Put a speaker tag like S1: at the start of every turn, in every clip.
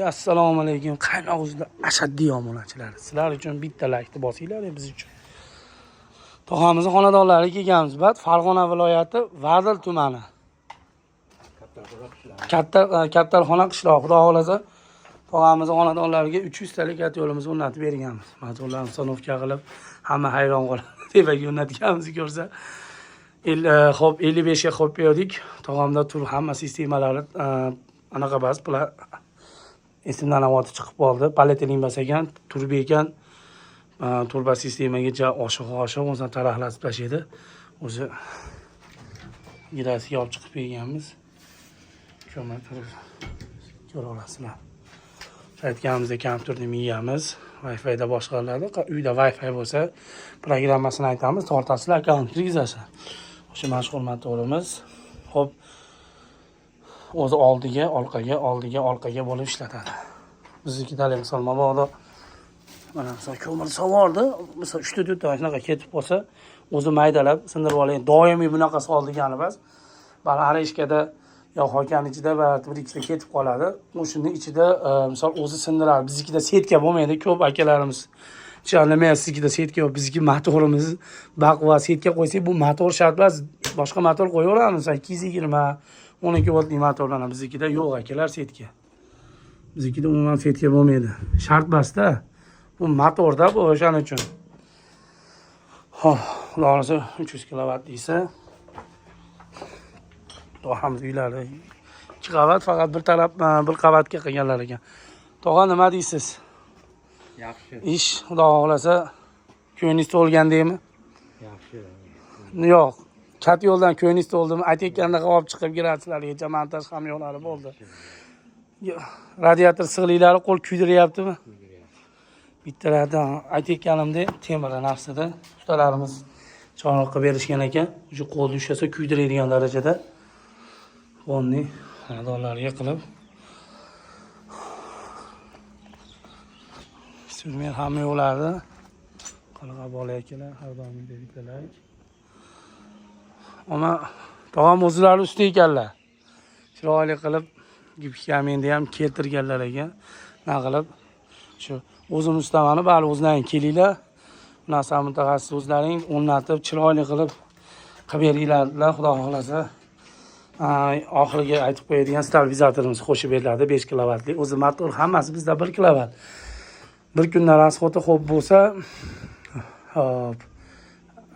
S1: Assalomu alaykum, qaynoq o'zida ashaddiy omonatchilar. Sizlar uchun bitta laykni bosinglar, biz uchun. Tog'amizni xonadonlariga kelganmiz. Bat Farg'ona viloyati, Vardil tumani. Katta Kattalxona qishlog'i. Xudo xohlasa, tog'amizni xonadonlariga 300 talik yo'limizni o'rnatib berganmiz. Motorlarni установка qilib, hamma hayron qoladi. Tepaga o'rnatganimizni ko'rsa. Xo'p, 55 ga qo'yib berdik. Tog'amda tur hamma sistemalari anaqa bas, bular esimdan avoti chiqib qoldi. Полиэтилен bas ekan, turba ekan. Turba sistemagacha oshiq oshiq o'zini tarahlatib tashlaydi. O'zi gidasiga olib chiqib berganmiz. Ko'mir turib ko'ra olasizlar. Aytganimizdek, kompyuterni miyamiz Wi-Fi'da boshqariladi. Uyda Wi-Fi bo'lsa, programmasini aytamiz, tortasizlar, akkaunt kirgizasizlar. O'sha mashhur motorimiz. Xo'p, o'zi oldiga, orqaga, oldiga, orqaga bo'lib ishlatadi. Biznikidalik misol mabodo mana misol ko'mir sovordi, misol 3 ta 4 ta shunaqa ketib qolsa, o'zi maydalab sindirib oladi. Doimiy bunaqa sol degani emas. Bari arishkada yo hokani ichida bir ikkita ketib qoladi. O'shani ichida misol o'zi sindiradi. Biznikida setka bo'lmaydi. Ko'p akalarimiz nima, siznikida setka yo'q, bizniki motorimiz baquvvat, setka qo'ysak, bu motor shart emas, boshqa motor qo'yaveramiz. Misol 220, 12 voltli motorlar biznikida yo'q, akalar, setka. Biznikida umuman setka bo'lmaydi. Shart emasda. Bu motorda bu, o'shaning uchun. Xo'p, Xudo xohlasa, 300 kilovat desa, tog'amiz uylari ikki qavat, faqat bir taraf bir qavatga qilganlar ekan. Tog'a, nima deysiz?
S2: Yaxshi.
S1: Ish, Xudo xohlasa, ko'nglingiz to'lgandekmi?
S2: Yaxshi.
S1: Yo'q. Katta yo'ldan ko'nglingiz to'ldimi? Aytayotgandaqa olib chiqib girasizlargacha montaj ham yo'lari bo'ldi. Radiator sig'liklari qo'l kuydiryaptimi? Bittalardan aytayotganimdek, temir narsada ustalarimiz chorliq qilib berishgan ekan. O'sha qo'lni ushlasa kuydiradigan darajada. Vonni xonadonlarga qilib Surmen hamma yo'llarni qanaqa bola akalar, har doimgidek bitta layk. Ammo tog'am o'zlari usta ekanlar. Chiroyli qilib gipskaminni ham keltirganlar ekan. Nima qilib shu o'zim ustamani bari o'zlaring kelinglar. Bu narsani mutaxassis o'zlaring o'rnatib, chiroyli qilib qilib beringlar dedilar, Xudo xohlasa. Oxiriga aytib qo'yadigan stabilizatorimiz qo'shib beriladi 5 kilovatli. O'zi motor hammasi bizda 1 kilovat. Bir kunda расход i xo'p bo'lsa, hop.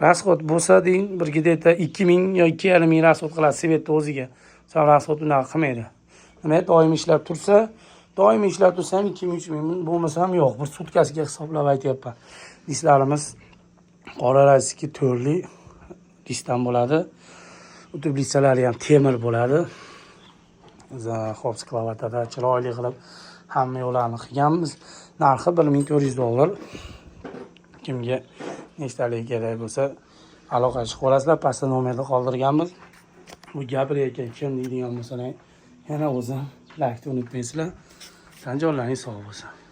S1: Расход bo'lsa deng, bir где-то 2000 yo 2,5 ming расход qiladi свет ni o'ziga. Misol расход unaqa qilmaydi. Nima, doim ishlab tursa, doim ishlab tursa ham 2000 3000, bo'lmasa ham yo'q. Bir sutkasiga hisoblab aytyapman. Disklarimiz qora российский to'rtli diskdan bo'ladi. Утеплица lari ham temir bo'ladi. Xo'p, sklavatada chiroyli qilib hamma yo'llarni qilganmiz. Narxi 1400 dollar. Kimga nechtalik kerak bo'lsa, aloqa chiqib olasizlar. Pastda nomerni qoldirganmiz. Bu gapirayotgan kim deydigan bo'lsalar, yana o'zim laykni unutmaysizlar. Tan jonlaringiz sog' bo'lsin.